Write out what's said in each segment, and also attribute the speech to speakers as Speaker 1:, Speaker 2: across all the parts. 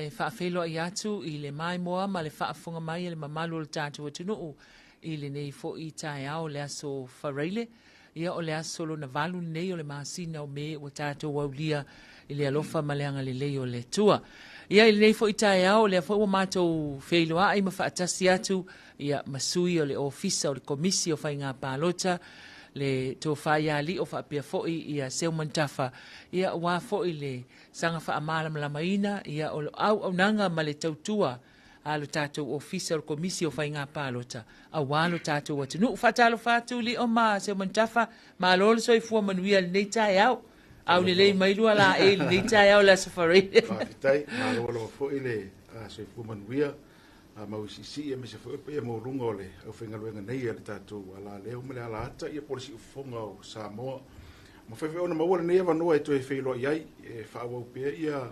Speaker 1: E faafeiloai atu i le maimoa ma le faafofoga mai a le mamalu o le tatou atunuu i lenei foi taeao o le aso Faraile. Ia o le aso lona 8 lenei o le masina o Me ua tatou aulia i le alofa ma le agalelei o le Atua. Ia i lenei foi taeao, o lea foi ua matou feiloai ma faatasi atu ia ma sui o le Ofisa o le Komisi o Faiga Palota, le Tofa ia Lio faapea foi ia Seumanutafa, ia aua foi le saga faamalamalamaina ia o le auaunaga ma le tautua a lo tatou Ofisa o le Komisi o Faiga Palota aua lo tatou atunuu. Faatalofa atu Lio ma Seumanutafa, malo le soifua manuia i lenei taeao. Aulelei mai lua laei i lenei taeao le Aso Faraile.
Speaker 2: Faafetai, malo lava foi le soifua manuia mauisiisii aemaise foi o le paia maualuga o le aufaigaluega nei a le tatou alaleo ma le alaata ia po o le siufofoga o Samoa. Mafai foi ona maua lenei avanoa e toe feiloai ai e faaauau pea ia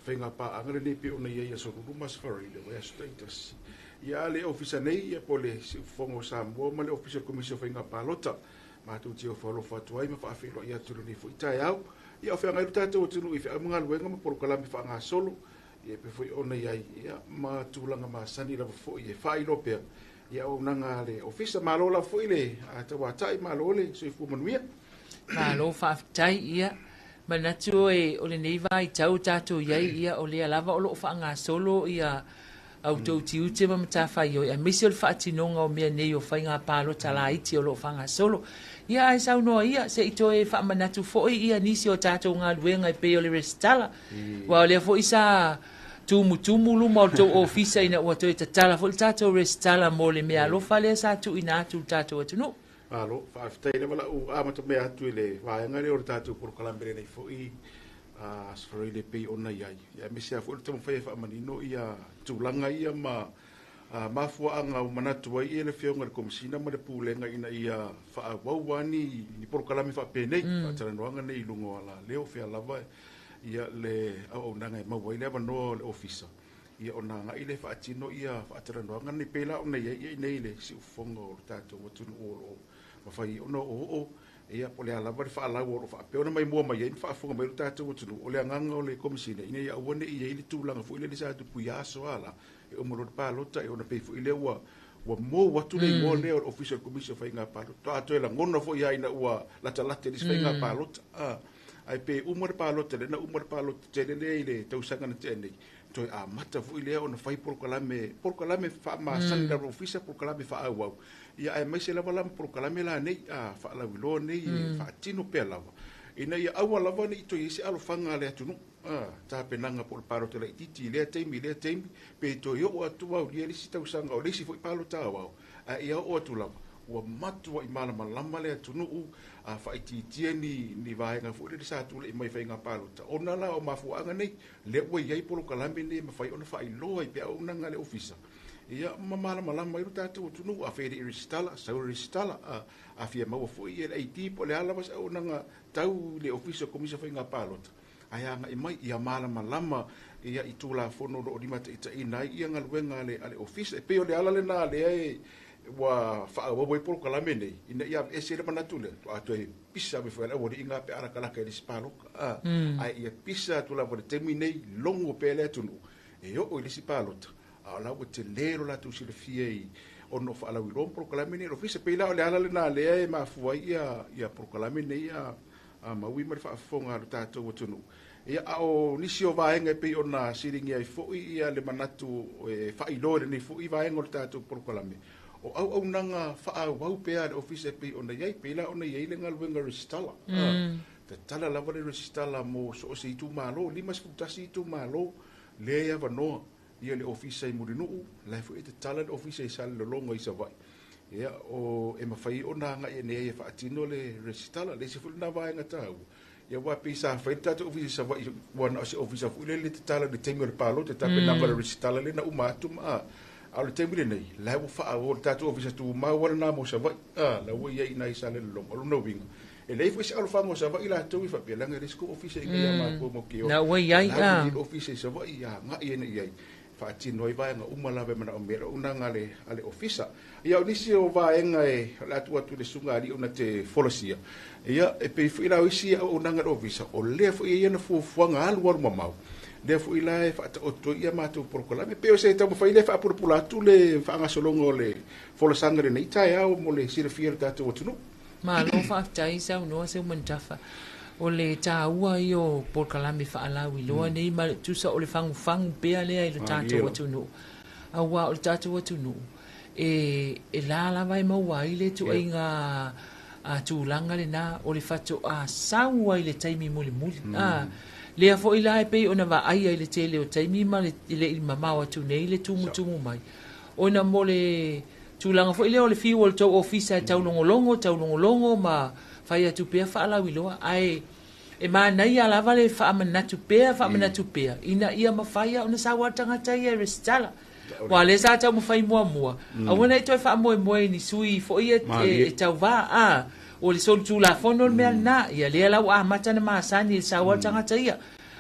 Speaker 2: faiga paaga lenei pei ona i ai Aso Lulu ma Aso Faraile o vaiaso taitasi. Ia a le ofisa nei ia po o le Siufofoga o Samoa ma le Ofisa o le Komisi o Faiga Palota matou te ofo alofa atu ai ma faafeiloai atu i lenei foi taeao. Ia o feagai lo tatou atunuu i feau ma galuega ma polokalame faagasolo ia e pei foi ona i ai ia ma tulaga masani lava foi e faailoa pea ia auaunaga a le ofisa. Malo lava foi le tauatai, malo le soifua manuia.
Speaker 1: Malo faafetai. Ia manatu oe o lenei vaitau tatou i ai, ia o lea lava o lo o faagasolo ia a outou tiute ma matafaioi, aemaise o le faatinoga o mea nei o faiga palota laiti o lo o faagasolo. Ia ae saunoa ia, se i toe faamanatu foi ia nisi o tatou galuega e pei o le resitala. Aua o lea foi sa tumutumu luma o le tou ofisa ina ua toe tatala foi le tatou resitala mo le meaalofa lea sa tuuina atu i le tatou atunuu.
Speaker 2: Malo, faafetai lava lau amatamea atu i le vaega lea o le tatou polokalame lenei foi Aso Faraile e pei ona i ai, aemaise lava foi o le taumafai e faamanino ia tulaga ia ma mafuaaga ua manatu ai le Afioga i le Komesina ma le Pulega ina ia faaauau lava ni polokalame faapenei, faatalanoaga nei i luga o alaleo, fea lava ia le auaunaga e maua ai le avanoa o le Ofisa, ia ona agai lea e faatino ia faatalanoaga nei, pei la ona i ai i inei i le siufofoga o le tatou atunuu o lo o mafai ona oooo. Ia, po o le a lava le faalau o lo o faapea ona maimoa mai ai ma faafofoga mai lo tatou atunuu, o le agaga o le Komesina, ina ia aua ne i i ai le tulaga foi lele sa tupu i aso a la, e uma loa le palota, ia ona pei foi lea ua mou atu le igoa lea o le Ofisa o le Komisi o Faiga Palota. Faatoa toe lagona foi lava ina ua latalata i le isi faiga palota. Ae pe uma le palota lea na uma le palota tele lea i le tausaga na tea nei, toe amata foi lea ona fai polokalame, polokalame faamasani lava ofisa, polokalame faaauau, ia aemaise lava la ma polokalame la nei faalauiloa nei e faatino pea lava, ina ia aua lava ne i toe i ai se alofaga a le atunuu, tapenaga po o le palota laitiiti i lea taimi i lea taimi, pe toe oo atu aulia le isi tausaga o le isi foi palota aoao, ae ia oo atu lava ua matuai malamalama le atunuu, a faaitiitia ni vaega foi lele sa tulai mai i faiga palota, ona la o mafuaaga nei, lea ua i ai polokalame nei e mafai ona faailoa ai pea auaunaga a le ofisa, ia ma malamalama ai lo tatou atunuu. Afai e le i resitala, sau e resitala. A fia maua foi ia le ID po o le a lava se auaunaga tau i le Ofisa o Komisi o Faiga Palota, ae agai mai ia malamalama ia i Tulafono o lo o limataitaiina ai ia galuega a le Ofisa. E pei o le ala lena lea e ua faaauau ai polokalame nei, ina ia aveese le manatu lea, faatoa toe pisa ave foi e le aualii na pe a latalata i le isi palota. Ae ia pisa atu lava i le taimi nei, logo pea le atunuu e oo i le isi palota, a o la ua tele lo latou silafia i ona o faalauiloa ma polokalame nei a le Ofisa. E pei la o le ala lena lea e mafua ai ia polokalame nei a Maui ma le faafofoga a lo tatou atunuu. Ia, a o nisi o vaega e pei ona siligia ai foi ia le manatu e faailoa i lenei foi vaega o le tatou polokalame, o auaunaga faaauau pea a le Ofisa e pei ona i ai, pei la ona i ai le galuega resitala. Tatala lava le resitala mo so o se itumalo, 51 itumalo lea e avanoa ia le Ofisa i Mulinuu, la e foi e tatala le Ofisa i Salelologa i Savaii. Ia, o, e mafai ona agai ane ai e faatino le resitala. Le isi foi lena vaega taua, ia aua pei sa fai le tatou ofisa i Savaii, ua na o se ofisa foi lele tatala i le taimi o le palota, tapenaga o le resitala lea na uma atu ma, a o le taimi lenei, la ua faaauau le tatou ofisa tumau lava lena mo Savaii, la ua i ai i ina i Salelologa. O lona uiga, e leai foi se alofaga o Savaii latou e faapea, leaga e leai se tou ofisa i inei ia matou matou te o.
Speaker 1: La ua i ai,
Speaker 2: La ua i ai le ofisa i Savaii, ia agai ane i ai. Faatino ai vaega uma lava e manaomia ai le auaunaga a le Ofisa. Ia, o nisi o vaega e, o le a tuu atu i le Susuga Alii ona te folasia, ia, e pei foi la o isi auaunaga a le Ofisa, o lea foi e i ai ana fuafuaga alualu mamao, Lea foi la e faataoto ai ia matou polokalame. E pei o se taumafai lea e faapulapula atu le faagasologa o le folasaga i lenei taeao mo le silafia e le tatou atunuu.
Speaker 1: Malo faafetai saunoa Seumanutafa. O le taua ia o polokalame faalauiloa nei ma tusa o le fagufagu pea lea i le tatou atunuu. Aua o le tatou atunuu e la lava e maua ai le ituaiga tulaga lena o le faatoa sau ai i le taimi mulimuli. Lea foi la e pei ona vaaia i le tele o taimi ma le le i mamao atu nei le tumutumu mai, ona mo le tulaga foi lea o le fiu o le tou ofisa e taulogologo, taulogologo ma fai atu pea faalauiloa, ae e manaia lava le faamanatu pea, faamanatu pea, ina ia mafai ona sau lava le tagata ia e resitala. Aua o lea sa taumafai muamua, aua ne i toe faamoemoe i ni sui foi ia e tauva, a, o le solitulafono le mea lena, ia lea la ua amata ona masani i le sau lava o le tagata ia.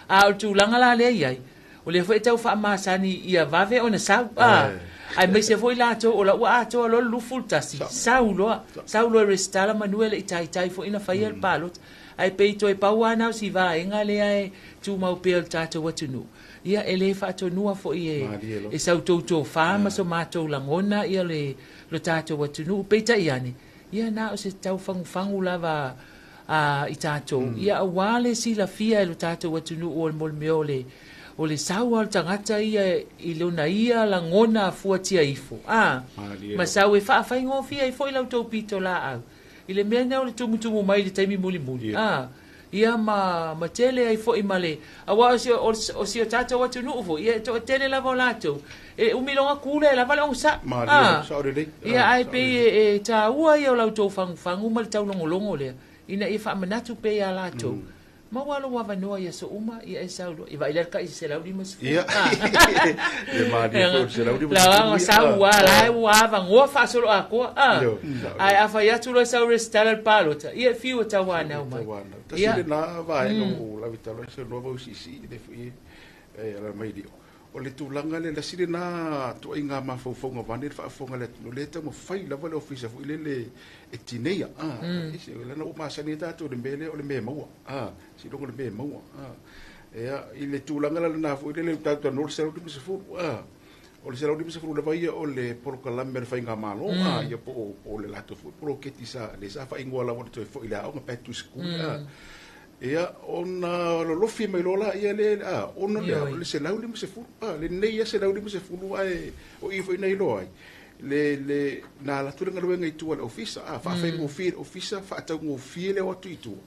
Speaker 1: A o le tulaga la lea e i ai, o lea foi e tau faamasani ia vave ona sau, a, aemaise foi latou o la ua atoa loa le 21, sau loa, sau loa e resitala manu e le i taitai foi ona faia le palota. Ae pei toe pau lava na o si vaega lea e tumau pea o le tatou atunuu. Ia, e le faatonua foi e sa outou tofa ma so matou lagona ia le lo tatou atunuu. Peitai ane, ia na o se tau fagufagu lava a i tatou, ia aua le silafia e lo tatou atunuu o le mo le mea o le sau lava o le tagata ia i lona ia lagona fuatia ifo, a, ma sau e faafaigofie ai foi la outou pitolaau i le mea lena o le tumutumu mai i le taimi mulimuli, a, ia ma, ma tele ai foi ma le, aua o si, o, o si o tatou atunuu foi, ia e toatele lava o latou, e umi loga kule lava le ogasai.
Speaker 2: Malie, sao lelei.
Speaker 1: Ia, ae pei e, e taua ia o la outou fagufagu ma le taulogologo lea, ina ia faamanatu pea ia latou. Maua lou avanoa i aso uma, ia e sau loa. Ia vaai la le tai 150.
Speaker 2: Ia, le malie foi o le 150.
Speaker 1: La, sau ua, la ua avanoa faasoloatoa. Ae a fai atu loa e sau resitala le palota, ia e fiu e tauanau mai.
Speaker 2: Tasi lena vaega ua ou lave talu ai saunoa Vausisi i le foi e ala mai lio. O le tulaga lea, lasi lena ituaiga mafaufauga vaeane le faafofoga a le atunuu, lea e taumafai lava le ofisa foi lele e tineia. Leaga ua masani ai tatou i le mea lea o le mea e maua, seiloga o le mea e maua. Ia, i le tulaga la lena foi lele tatou talanoa i le 150, o le 150 lava ia o le polokalame a le faigamalo, ia po o le latou foi poloketi sa, lea sa faaigoa lava o le toe foi i le aoga, back to school. Ia, ona lolofi mai loa laia lea, a, ona lea, o le 150, a, lenei lava 150, ae o i foi na iloa ai, le, le, na alu atu le galuega i tua i le ofisa, a, faafaigofie i le ofisa, faataugofie le o atu i tua,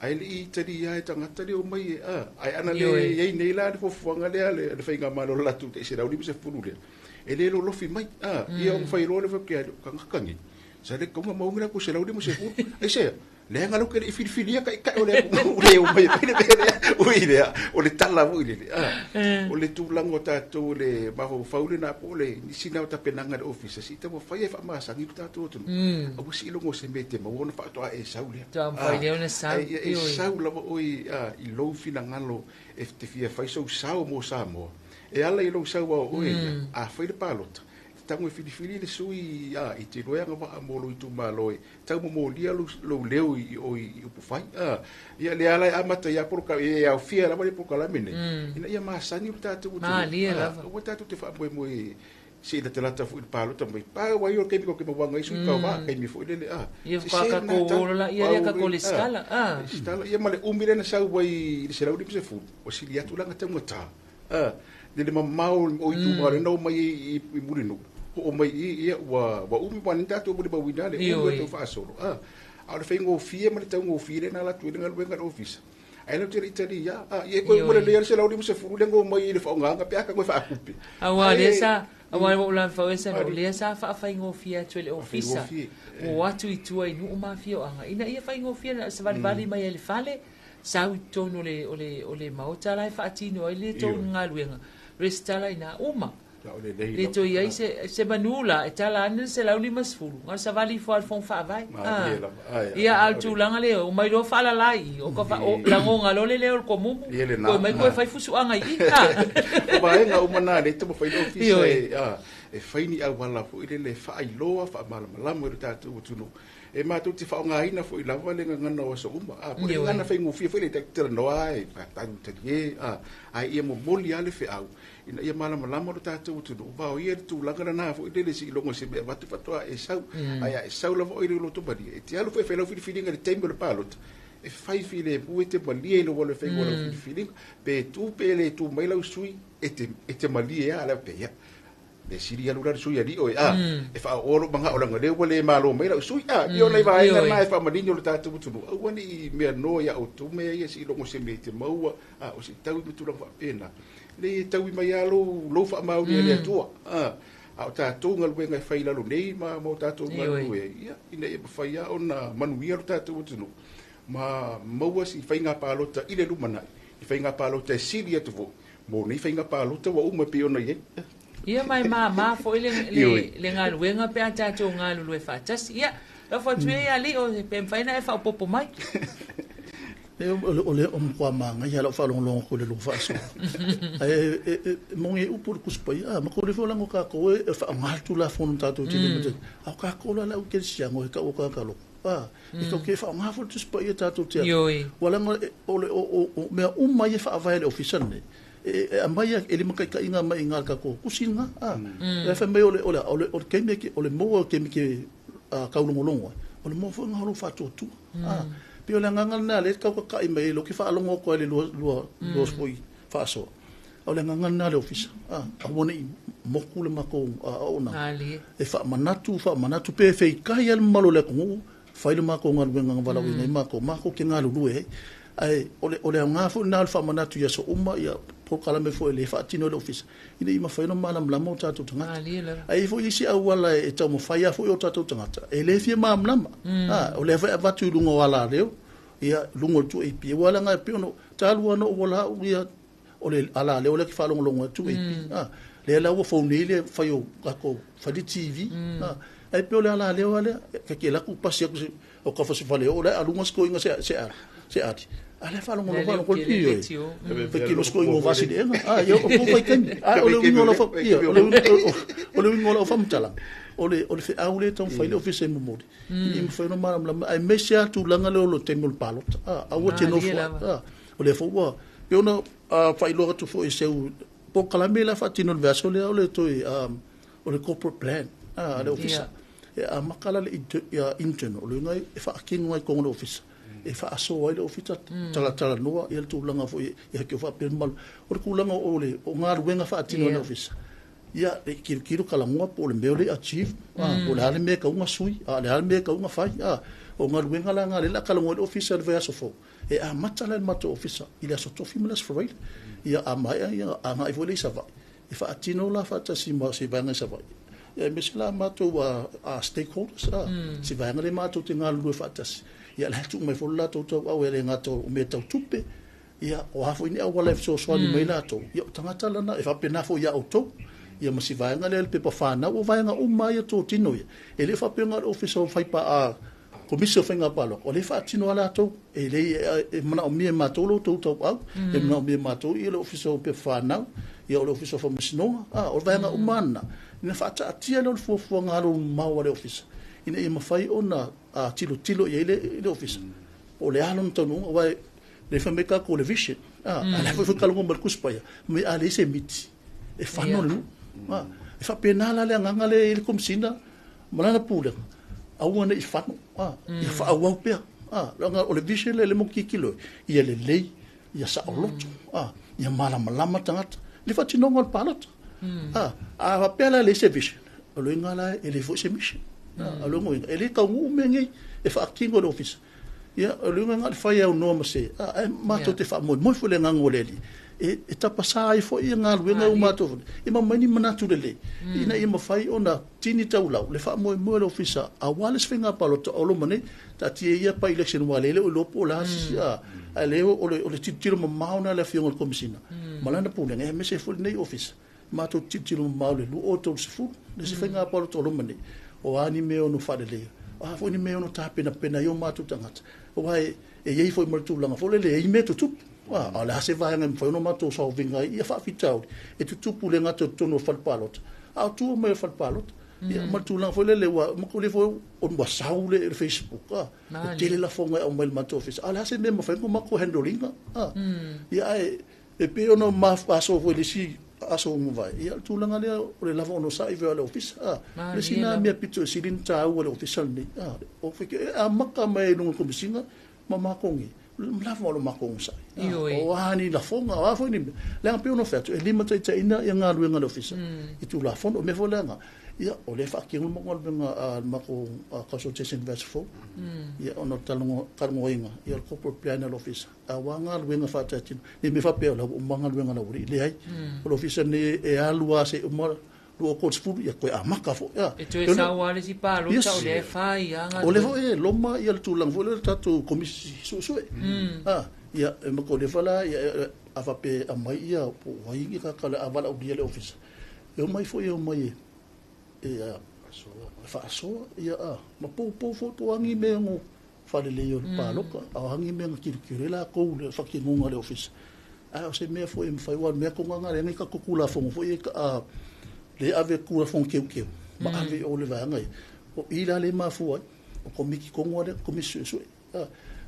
Speaker 2: ae le i talia e tagata le omai e, a, ae ana le i ai nei la le fuafuaga lea a le faigamalo o le latou tai 150 lea, e le lolofi mai, a, ia ona fai loa lea faapea, o tagata nei, sa le tatau ona maua ni latou 150, aisea? Leaga lea ou te le i filifilia taitai o le atunuu le omai e fai le mea lea. Ui lea, o le tala foi lele. Ah, o le tulaga o tatou le mafaufau lena po o le nisi na o tapenaga a le ofisa, se i taumafai e faamasani lo tatou atunuu. Aua se i logo o se mea e te maua ona faatoa e sau lea.
Speaker 1: Faatoa mafai lea ona sau.
Speaker 2: Ai, e sau lava oe i lou finagalo e te fia fai sou sao mo Samoa. E ala i lou sao a oe ia, a fai le palota, e tago e filifili le sui i te iloa e agavaa mo lou itumalo e tau momolia lou leo i o i upufai. Ia lea la e amata ai lava e aofia lava le polokalame nei, ina ia masani lo tatou atunuu.
Speaker 1: Malie lava.
Speaker 2: Aua tatou te faamoemoe se i latalata foi i le palota mai. Pau ai o le taimi tatou te mauaga ai sui tauva, taimi foi lele, a.
Speaker 1: Ia faatoa tatou o loa lea tatou lesitala.
Speaker 2: Lesitala, ia ma le umi lea na sau ai i le 150, ua sili atu la ona taugata. I le mamao o itumalo na omai ai i Mulinuu, oo mai i i, ia ua umi ma ni tatou molimauina le umi o le tau faasolo. A o le faigofie ma le taugofie lea na alu atu ai le galuega a le ofisa. Ae latou te le i talia. Ia e toe uma lelei lava le 150 lea na omai ai i le faaaogaina pe a tago e faatupe.
Speaker 1: Aua lea sa, aua ua ou lavevau ese o lea sa faafaigofie atu e le ofisa, ua o atu i tua i nuu ma afioaga ina ia faigofie na o se valivali mai ai i le fale, sau i totonu o le, o le, o le maota la e faatino ai le tou galuega, resitala ina uma. Le toe i ai se, se manu la, e tala ane le 150, na o le savali ifo lava i le Fono Faavae. Ia, a o le tulaga lea, omai loa faalala i i, o ka, o, lagoga loa le leo o le komumu, toe omai toe fai fusuaga i i.
Speaker 2: O vaega uma na lea e taumafai le ofisa e, e fai ni auala foi lele e faailoa, faamalamalama i lo tatou atunuu. E matou te faaaogaina foi lava le gagana o aso uma, a, po o le gagana faigofie foi lea e talanoa e faatanu talie, a, ae ia momoli lava le feau ina ia malamalama lo tatou atunuu, vaoia le tulaga lena foi lele seiloga o se mea e avatu faatoa e sau. Ae a e sau lava oe i le loto malie, e te alu foi e fai lau filifiliga i le taimi o le palota, e fai filemu, e te malie i lou alu e fai lau filifiliga, pe tu pe le tu mai lau sui, e te malie lava la pe ia. Le sili alu la le sui alii oe, a, e faaoo lou magao leaga lea ua le malo mai lau sui, a, ia o nai vaega na e faamanino le tatou atunuu, aua ne i mea noa ia outou mea ia seiloga o se mea e te maua, a, o se taui ma tulaga faapena. Le e taui mai lava lou faamaoni e le Atua, a, a o tatou galuega e fai i lalo nei ma o tatou galulue ai, ia, ina ia mafai lava ona manuia lo tatou atunuu ma maua si faiga palota i le lumanai, i faiga palota e sili atu foi mo nei faiga palota ua uma e pei ona i ai.
Speaker 1: Ia mai māmā foi le galuega pe a tatou galulue faatasi. Ia, lafo atu ia alii o pe mafai ona e faaopoopo mai.
Speaker 3: E o le o matua mānaia lau faalogologo atu i le lua faasoa. Ae e moni upu le Tusi Paia, a matou le foi lago tatou e faaaoga le Tulafono tatou te le a o tatou la le au kerisiano e tau o tagata loto. A, e tau te faaaoga foi le Tusi Paia tatou te ua laga o le o mea uma ia faavae le ofisa lenei e aumai e limataitaiga mai i le tatou tusi lena. A, le fai mai o le taimi o le maua o taimi ke taulogologo ai, o le maua foi lena o lou faatuatua. A, pei o le agaga lena lea e tau tatai mai ai lou ke faalogo atu ai le lua lua lua foi faasoa. O le agaga lena le ofisa. A, aua ne i motu le matou auaunaga. E faamanatu, faamanatu pe feitai ai le mamalu o le atunuu, fai le matou galuega na valaauina ai matou, matou te galulue ai. Ae o le aoga foi lena o le faamanatu i aso uma ia polokalame foi le faatino e le ofisa, ina ia mafai ona malamalama o tatou tagata. Ae i ai foi isi auala e taumafai lava foi o tatou tagata, e le fia malamalama. A, o lea foi e avatu i luga o alaleo, ia luga o le 2AP. Ua laga e pei ona talu lava ona ou ola au ia o le alaleo lea ke faalogologo atu 2AP. A, lea la ua fou nei le fai o tatou fai le TV. A, ai pei o le alaleo lea, ke ke laku pasi atu o ka fasi fale o le aluga skoinga se se a se ati. A le faalogologo faalogologo pio e. Fe kilo skoinga o vasi le enga. A, ia o po fai kemi. A, o le uiga o lau fa ia, o le uiga o lau faamatalaga. O le feau le taumafai le ofisa e momoli. Ina ia mafai ona malamalama aemaise lava tulaga lea o le taimi o le palota. A, aua te nofo. A, o lea foi ua pei ona faailoa atu foi i seu polokalame la faatino i le vaiaso lea o le toe o le corporate plan a le ofisa. E amata la le internal, o le uiga e faatino ai i totonu o le ofisa. E faasoa ai le ofisa, talatalanoa ia le tulaga foi ia ke faapea mamalu. O le tulaga o le o galuega faatino e le ofisa. Ia, e kilokilo talanoa po o le mea o le achieve, a, po o le a le mea e tau sui, a le a le mea e tau fai, a, o galuega la ngā le la talanoa i le ofisa i le vaiaso fou. E amata la le matou ofisa i le aso Tofi ma le aso Faraile. Ia a maea ia agai foi le i Savaii. E faatino la faatasi ma se vaega i Savaii. Ia aemaise la matou a stakeholders, a, se vaega le matou te galulue faatasi. Ia le tuu mai foi le latou tauau e le gata o mea tau tupe, ia o a foi ni auala e fesoasoani mai latou. Ia o tagata lana e faapena foi ia outou. Ia ma si vaega lea le pepa whanau o vaega uma ia tōtino ia. E le faapea le ofisa o whaipa a komisi o whainga palota. O le faatino a latou e le e manaomia e matou lo tou tauau, e manaomia e matou ia le ofisa o pepa whanau, ia o le ofisa o faamasinoga, a, o vaega uma na. Ina faataatia lea o le fuafuaga alumamao a le ofisa. Ina ia mafai ona tilotilo i ai le ofisa. O le a lona taunuuga, aua le fai mai tatou o le vision. A, a le foi foi kalongo ma le Tusi Paia, mai a leai se miti, e fano le nuu. A, e faapena la le agaga le i le Komesina ma lana pulega, aua ne i fano, a, ia faaauau pea. A, leaga o le vision le le mo tilotilo, ia lelei, ia saoloto, a, ia malamalama tagata. Le faatinoga o le palota. A, a faapea la leai se vision, o le uiga la e le foi se mission. A, o le uiga, e le taunuu mea nei e faatino e le ofisa. Ia, o le uiga na o le fai aunoa ma se, a, e matou te faamoemoe foi le agaga o le Alii. E tapasā ai foi ia galuega o matou foi. E mamai ni manatu lelei. Ina ia mafai ona tini taulau le faamoemoe o le ofisa aua le isi faiga palota o loma nei. Taatia ia by election ua lele o iloa po o le a se a ae le o le tilotilo mamao lena a le afioga i le Komesina ma lana pulega aemaise foi lenei ofisa. Matou tilotilo mamao i le 2030 le isi faiga palota o loma nei. O a ni mea ono faaleleia. O a foi ni mea ono tapenapena ai o matou tagata. Aua e i ai foi ma le tulaga foi lele e i mea tutupu. A, o le a se vaega e mafai ona matou solve ina ai ia faafitauli e tutupu le gata i totonu o fale palota, a o tua mai o fale palota. Ia ma le tulaga foi lele ua matou le foi o ua sau le Facebook a. E tele lafoga e aumai i le matou ofisa. A o le a se mea e mafai ona matou handle ina? Ia ae e pei ona aso foi i le isi aso ua mavae, ia o le tulaga lea o le lava onosai foi o le ofisa. O le isi lena mea pito e sili ona taua i le ofisa lenei. E amata mai i luga o le Komesina ma matou nei, lava o le matou onosai. O a ni lafoga, o a foi ni mea. Leaga pei ona fai atu, e limataitaiina galuega a le ofisa i Tulafono. O le mea foi lea, ia, o lea e faatino le matou galuega a le matou consultation advisor fou. Ia, ona o le talanoaina, ia, o le corporate plan a le ofisa, aua galuega faataitino. Ne i mea faapea o la ua uma galuega a le aualii. Leai. O le ofisa lenei e alu lava seia uma 2030, ia toe amata foi.
Speaker 1: E toe sau lava le isi palota o lea e fai lava galuega.
Speaker 3: O lea foi e loma le tulaga foi lea o le tatou komisi suesue. Ia, e matou le fa la, ia, a faapea e aumai ia po o ai ni tagata o le a valaaulia le ofisa, e omai foi e omai e faasoa, ia, ma poupou foi po o a ni mea e faalelei o le palota, a o a ni mea na tilotilo ai latou i le faatinoga a le ofisa. A o se mea foi e mafai, aua o le mea tonu lava lena lea na i tatou Tulafono foi ia lea e ave Tulafono teuteu ma ave i o i le vaega ia. O i la lea e mafua ai, o komiti tonu lava lea, komisi suesue.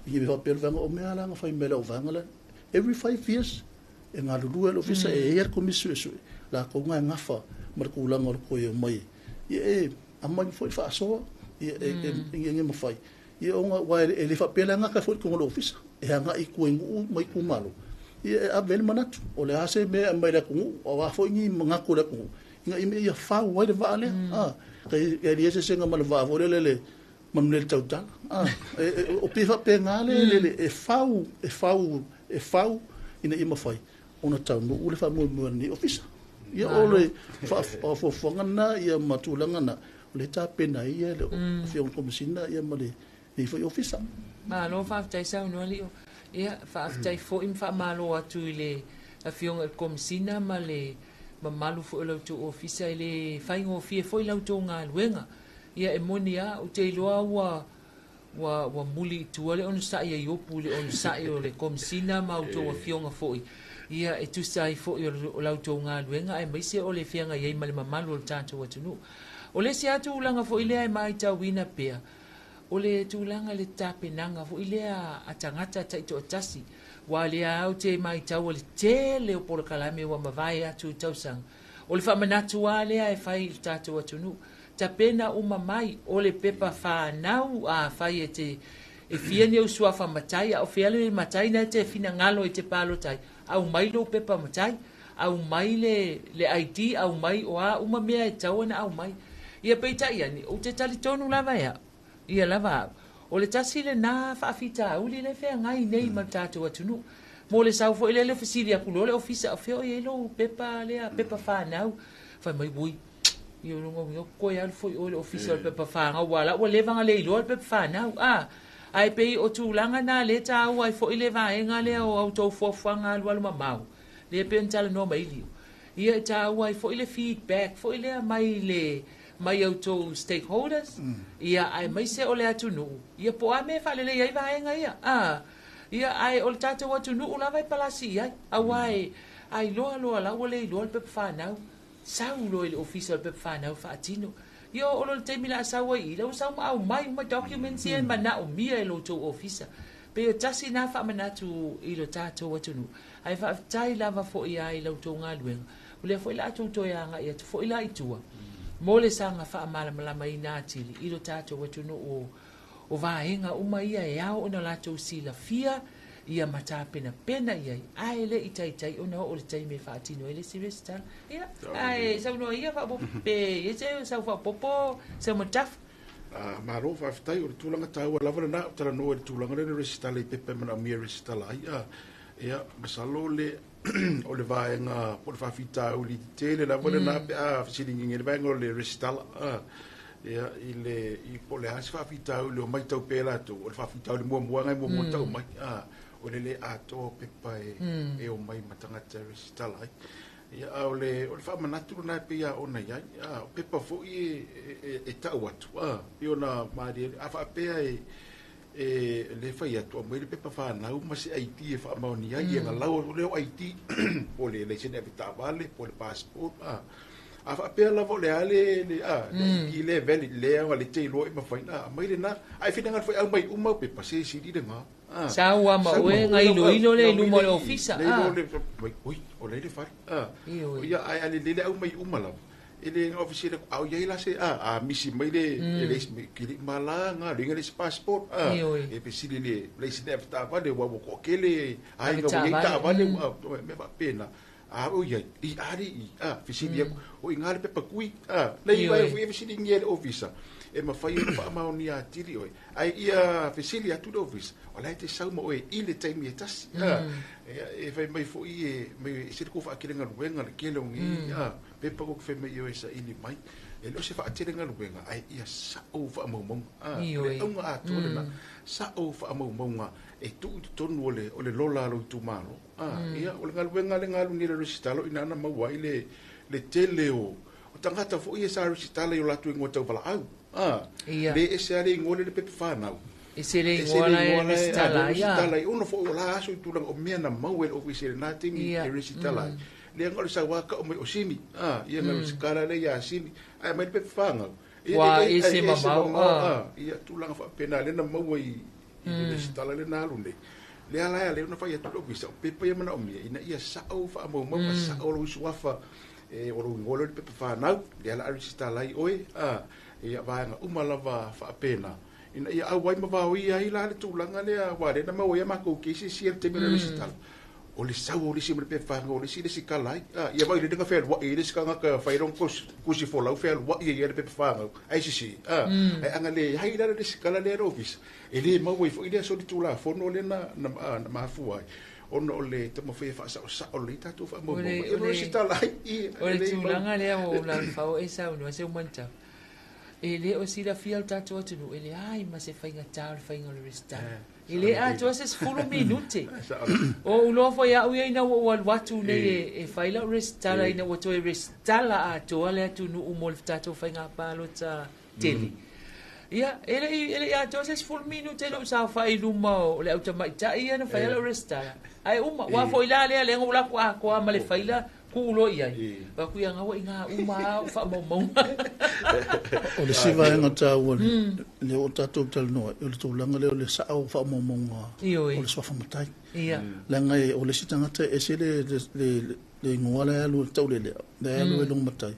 Speaker 3: I mea faapea le vaega, o mea la na fai mai e lau vaega lea. Every 5 years, e galulue le ofisa, e i ai le komisi suesue, latou na e gafa ma le tulaga o le toe omai. Ia e aumai foi faasoa, ia e mafai. Ia ona aua e le faapea la gata foi i totonu o le ofisa, e agai i tua i nuu ma itumalo. Ia e ave ai le manatu, o le a se mea e aumai i le atunuu, o a foi ni manatu o le atunuu, ina ia mea ia fau ai le vaa lea. E leai se eseesega ma le vaa foi lele le manu le tautala. O pei faapena le e fau, e fau, e fau ina ia mafai ona taunuu le faamoemoe o lenei ofisa. Ia o le fuafuaga lena ia ma tulaga na, o le tapena ai ia le afioga Komesina ia ma lenei foi ofisa.
Speaker 1: Malo faafetai saunoa Lio. Ia, faafetai foi ma faamalo atu i le afioga i le Komesina ma le mamalu foi o la outou ofisa i le faigofie foi la outou galuega. Ia e moni lava, ou te iloa ua muli i tua le onosai a Iopu i le onosai o le Komesina ma outou afioga foi. Ia e tusa ai foi o la outou galuega aemaise o le feagai ai ma le mamalu o le tatou atunuu. O le isi lava tulaga foi lea e matauina pea, o le tulaga i le tapenaga foi lea a tagata taitoatasi. Ua lea au te matau o le tele o polokalame ua mavae atu i tausaga. O le faamanatu lava lea e fai i le tatou atunuu. Tapena uma mai o le pepa whanau a fai e te e fia ni au suafa matai a o fea le matai na te finagalo i te palotai. Aumai lou pepa matai, aumai le ID, aumai o a uma mea e tatau ona aumai. Ia peitai ane, ou te talitonu lava ia, ia lava au. O le tasi lena faafitauli le feagai nei ma le tatou atunuu. Mo le sau foi lea le fesili atu loa le ofisa, o fea o i ai lou pepa lea, pepa whanau. Fai mai, ui, ia longa uiga koe alu foi oe le ofisa o le pepa whanau, ua la ua leva na le iloa le pepa whanau. Ae pei o tulaga na le taua ai foi le vaega lea o outou fuafuaga alualu mamao. Lea pei ona talanoa mai Lio. Ia e taua ai foi le feedback foi lea mai le mai outou stakeholders. Ia aemaise o le atunuu. Ia po o a mea e faalelei ai vaega ia. Ia ae o le tatou atunuu lava e palasi i ai. Aua e ai loa loa la ua le iloa le pepa whanau. Sau loa i le ofisa o le pepa whanau faatino. Ia o le taimi la sau ai i, la ua sau ma aumai uma documents ia e manaomia e lo outou ofisa. Pei o tasi na faamanatu i lo tatou atunuu. Ae faafetai lava foi ai i la outou galuega. O lea foi la outou toe agai atu foi la i tua. Mo le saga faamalamalamaina atili i lo tatou atunuu o vaega uma ia e ao ona latou silafia ia ma tapenapena i ai ae le i taitai ona oo le taimi e faatino ai le isi resitala. Ia, ae saunoa ia faaopoopo pe i ai se sau faaopoopo Seumanutafa.
Speaker 2: Malo faafetai, o le tulaga taua lava lena o talanoa i le tulaga lea o le resitala i pepa e manaomia e resitala ai. Ia, masalo le o le vaega po o le faafitauli tele lava lena pe a fesiligia i le vaega o le resitala. Ia, i le i po o le a se faafitauli o matau pea latou, o le faafitauli muamua e muamua tau mai. O le le atoa o pepa e omai ma tagata e resitala ai. Ia, a o le faamanatu lena e pei lava ona i ai. O pepa foi e tau atu, pei ona malie, a faapea e le fai atu, aumai le pepa whanau ma se ID e faamaonia ai, ia na lau o leo ID, po o le laisene avetaavale, po o le passport. A faapea lava o le a le i le valid le aga le te iloa e mafai na aumai lena. Ae finagalo foi aumai uma au pepa se sili lena.
Speaker 1: Sau lava ma oe gailoilo lea i luma o le ofisa.
Speaker 2: Oi, o la e i le fale. Ia, ae a lelei le aumai uma lava e le ofisa le au iai la se a misi mai le le kili malaga le le passport e fesili le le isi le avetaavale ua ua toatele aiga ua iai taavale ua mea faapena. A o iai i ali i a fesili aku o i ngā le pepa kui a lei vai foi e fesiligia e le ofisa e mafai ona faamaonia atili oe ai ia fesili atu le ofisa o la e te sau ma oe i le taimi e tasi a e fai mai foi e mai se le ko whaakele galuega le tele o nei a pepa ko fai mai oe saili mai e le o se faatele galuega ai ia sa'o faamaumauga a le auga atoa lena sa'o faamaumauga e tuu i totonu o le lola a lou itumalo. Ia, o le galuega le galu nei le resitala ina na maua ai le tele o tagata foi e sa resitala i o latou igoa tauvalaau. Le ese lava le igoa lea le pepa fanau.
Speaker 1: Ese le igoa la e resitala ai.
Speaker 2: Resitala ai. Ona foi o la aso i tulaga o mea na maua e le ofisa i lena taimi e resitala ai. Lea na o le sau lava kau mai o Simi. Ia na resitala lea ia Simi. Ae aumai le pepa fanau.
Speaker 1: Ua ese mamao.
Speaker 2: Ia tulaga faapena lea na maua i le resitala lena alu nei. Lea la e ala ai ona fai atu le ofisa o pepa ia manaomia ina ia sa'o faamaumauga sa'o lou suafa e o lou igoa lea o le pepa fanau lea la a resitala ai oe ia vaega uma lava faapena ina ia auai ma vaoia ai la le tulaga lea aua lea na maua ai a matou cases ia i le taimi o le resitala o le sau o le isi ma le pepa fanau o le isi le isi kala ai ia vai le lenga fealuai ai le isi tagata fai lona tusi folau fealuai ai ia le pepa fanau ai sisi ai aga leai la le resitala lea i le ofisa E le maua ai foi lea solitulafono lea na mafua ai ona o le taumafai e faasaosao lelei tatou faamaumauga. Ia resitala ai i
Speaker 1: O le tulaga lea ua ou lalofau e saunoa se umanitau. E le o silafia le tatou atunuu e leai ma se faigata o le faiga o le resitala. E le atoa se 10 minute. O ou iloa foi au ia ina ua ou alu atu nei e fai lau resitala ina ua toe resitala atoa le atunuu mo le tatou faiga palota tele. Ia, e le i atoa se 10 minute lou saofai i luma o le au tamaitai ia na faia lau resitala. Ae uma, ua foi la lea lea na ou alu atu atoa ma le faila tuu loa i ai. Fai atu ia gaua i gā uma lava o faamaumauga.
Speaker 3: O le isi vaega taua lea ua tatou talanoa ai, o le tulaga lea o le sao o faamaumauga o le suafa matai. Leaga o le isi tagata e ese le igoa la e alu i le taulelea, la e alu i lona matai.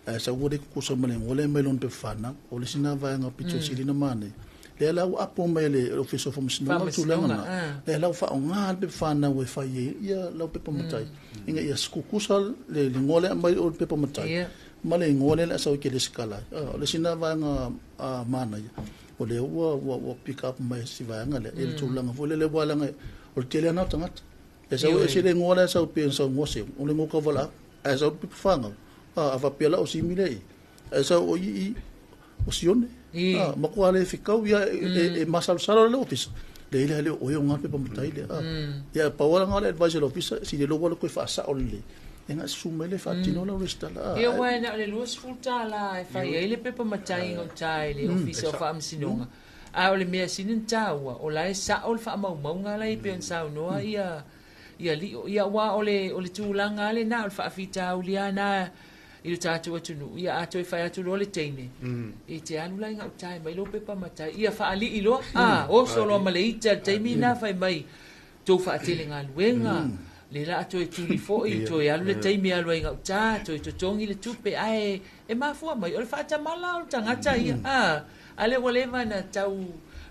Speaker 3: Ae sau ua le tutusa ma le igoa lea mai lona pepa fanau. O le isi lena vaega pito sili ona manaia. Lea la ua apo mai e le Ofisa o Faamasinoga le tulaga lena. Lea la ua faaaoga le pepa fanau e fai ai ia lau pepa matai ina ia tutusa le igoa lea aumai o le pepa matai ma le igoa lea o le a sau e te resitala ai. O le isi lena vaega manaia o lea ua pick up mai si vaega lea i le tulaga foi lele aua leaga o le tele lava na o tagata. E sau ese le igoa lea e sau pei ona saunoa Seu, o le igoa tauvalaau. Ae sau le pepa fanau. A faapea la o Simi lea i, ae sau o i i o Sione. A matua le fekau ia e masalosalo le ofisa. Le ile le o oe o ngā pepa matai lea. Ia pau ala ngā le advice le ofisa si le loa le koe faasao lelei. E ngā susu mai le faatino lau resitala.
Speaker 1: Ia aua e na o le $20 e fai ai le pepa matai i gauta i le Ofisa o Faamasinoga. A o le mea sili ona taua, o la e sao le faamaumauga la e pei ona saunoa ia ia Lio. Ia aua o le o le tulaga lava lena, o le faafitauli lava lena i le tatou atunuu, ia a toe fai atu loa le teine, e te alu la i gauta e aumai lou pepa matai, ia faalii loa, a, oso loa ma le ita i le taimi lena fai mai, tou faatele galuega, lea la a toe tuli foi, toe alu le taimi e alu ai i gauta, toe totogi le tupe, ae e mafua mai, o le faatamala o le tagata ia, a, a lea ua leva ona tau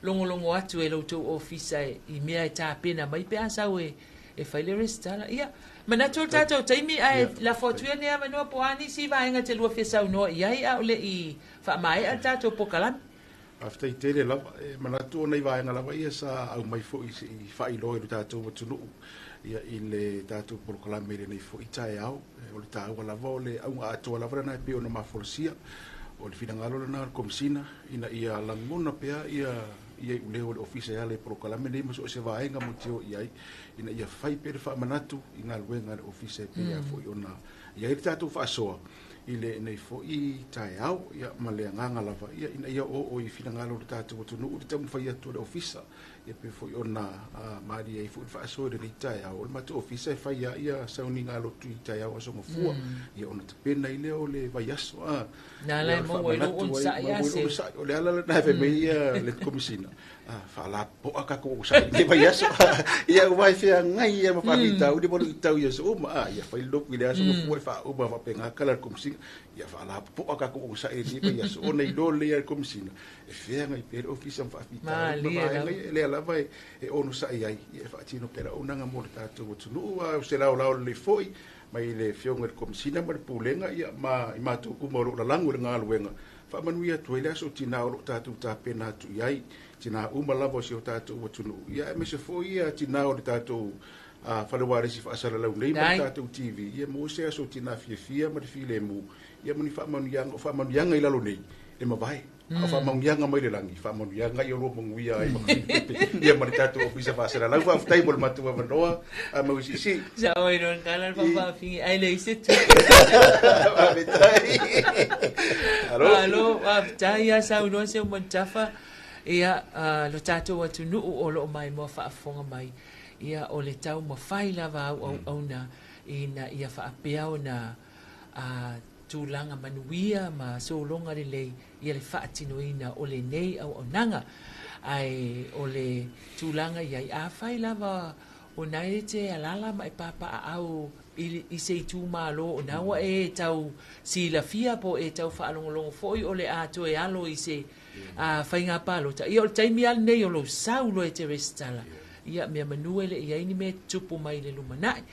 Speaker 1: logologo atu e lo outou ofisa i mea e tapena mai pe a sau e fai le resitala. Ia, manatu o le tatou taimi, ae lafo atu ia lenei avanoa po o a nisi vaega te lua fia saunoa i ai a o le i faamaea le tatou pokalame.
Speaker 2: Faafetai tele lava. E manatu o nai vaega lava ia sa aumai foi se i faailoa i lo tatou atunuu ia i le tatou polokalame i lenei foi taeao. O le taua lava o le auga atoa lava lena e pei ona mafolasia. O le finagalo lena o le Komesina ina ia lagona pea ia iuleo o le Ofisa e ala i polokalame nei ma so o se vaega mo te o i ai ina ia fai pea le faamanatu i galuega a le Ofisa e pei lava foi ona i ai le tatou faasoa. I lenei fo'i taeao ia ma le agaga lava ia ina ia oo i finagalo o le tatou atunuu le taumafai atu o le Ofisa ia pei foi ona malie ai foi le faasoa i lenei taeao o le matou Ofisa e fai lava ia sauniga lotu i taeao aso Gafua ia ona tapena ai lea o le vaiaso a
Speaker 1: Na la e maua ai lou onosai a se
Speaker 2: o le ala lena e fai mai ia le Komesina faalapopoa tatou onosai i lenei vaiaso ia aua e feagai ia ma faafitauli ma luitau i aso uma ia fai le lotu i le aso Gafua e faauma faapena tala a le Komesina ia faalapopoa tatou onosai i lenei vaiaso ona iloa lelei e le Komesina e feagai pea le Ofisa ma faafitauli ma vaega ia lea lava e onosai ai ia e faatino pea le auaunaga mo le tatou atunuu a o se laolao lelei foi mai le Afioga i le Komesina ma le Pulega ia ma i matou uma o lo o lalago i le galuega faamanuia atu ai le aso o tinā o lo o tatou tapena atu i ai tinā uma lava o si o tatou atunuu ia aemaise foi ia tinā o le tatou fale ualesi faasalalau nei ma le tatou TV ia maua se aso o tinā fiafia ma le filemu ia ma ni faamanuiaga o faamanuiaga i lalo nei e mavae a o faamanuiaga mai le lagi faamanuiaga ia lua manuia ai ma ia ma le tatou ofisa faasalalau faafetai mo le matou avanoa a mau isiisi
Speaker 1: Sa oi no kala le faafingi ai le ise tu.
Speaker 2: Faafetai. Alo.
Speaker 1: Alo, faafetai ia saunoa Seumanutafa. Ia, lo tatou atunuu o lo o maimoa faafofoga mai. Ia, o le taumafai lava au auauna ina ia faapea ona tulaga manuia ma sologa lelei ia le faatinoina o lenei auaunaga. Ae o le tulaga i ai, afai lava o na e te alala ma e papaaao i se itumalo o na ua e tau silafia po o e tau faalogologo foi o le a toe alo i se faiga palota, ia o le taimi lava lenei o lou sau loa e te resitala, ia mea manu e le i ai ni mea e tutupu mai i le lumanai.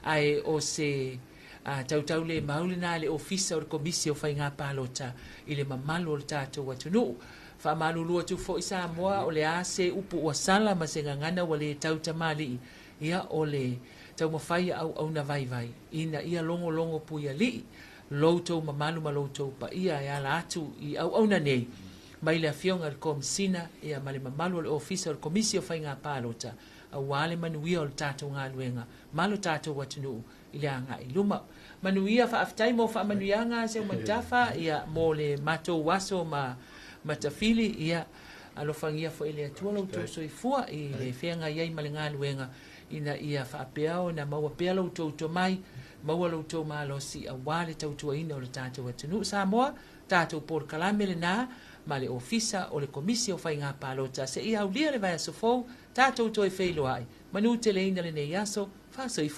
Speaker 1: Ae o se tautaulemau lena i le Ofisa o le Komisi o Faiga Palota i le mamalu o le tatou atunuu. Faamalulu atu foi Samoa, o le a se upu ua sala ma se gagana ua le tautamalii, ia o le taumafai a auauna vaivai ina ia logologo puialii lo outou mamalu ma lo outou paia e ala atu i auauna nei mai le Afioga i le Komesina ia ma le mamalu o le Ofisa o le Komisi o Faiga Palota aua le manuia o le tatou galuega ma lo tatou atunuu i le agai i luma. Manuia, faafetai mo faamanuiaga Seumanutafa, ia mo le matou aso ma Matafili, ia alofagia foi e le Atua lo outou soifua i le feagai ai ma le galuega ina ia faapea ona maua pea lo outou tomai, maua lo outou malosi aua le tautuaina o le tatou atunuu Samoa, tatou polokalame lena ma le Ofisa o le Komisi o Faiga Palota seia aulia le vaiaso fou, tatou toe feiloai, manuteleina lenei aso, faasoifua.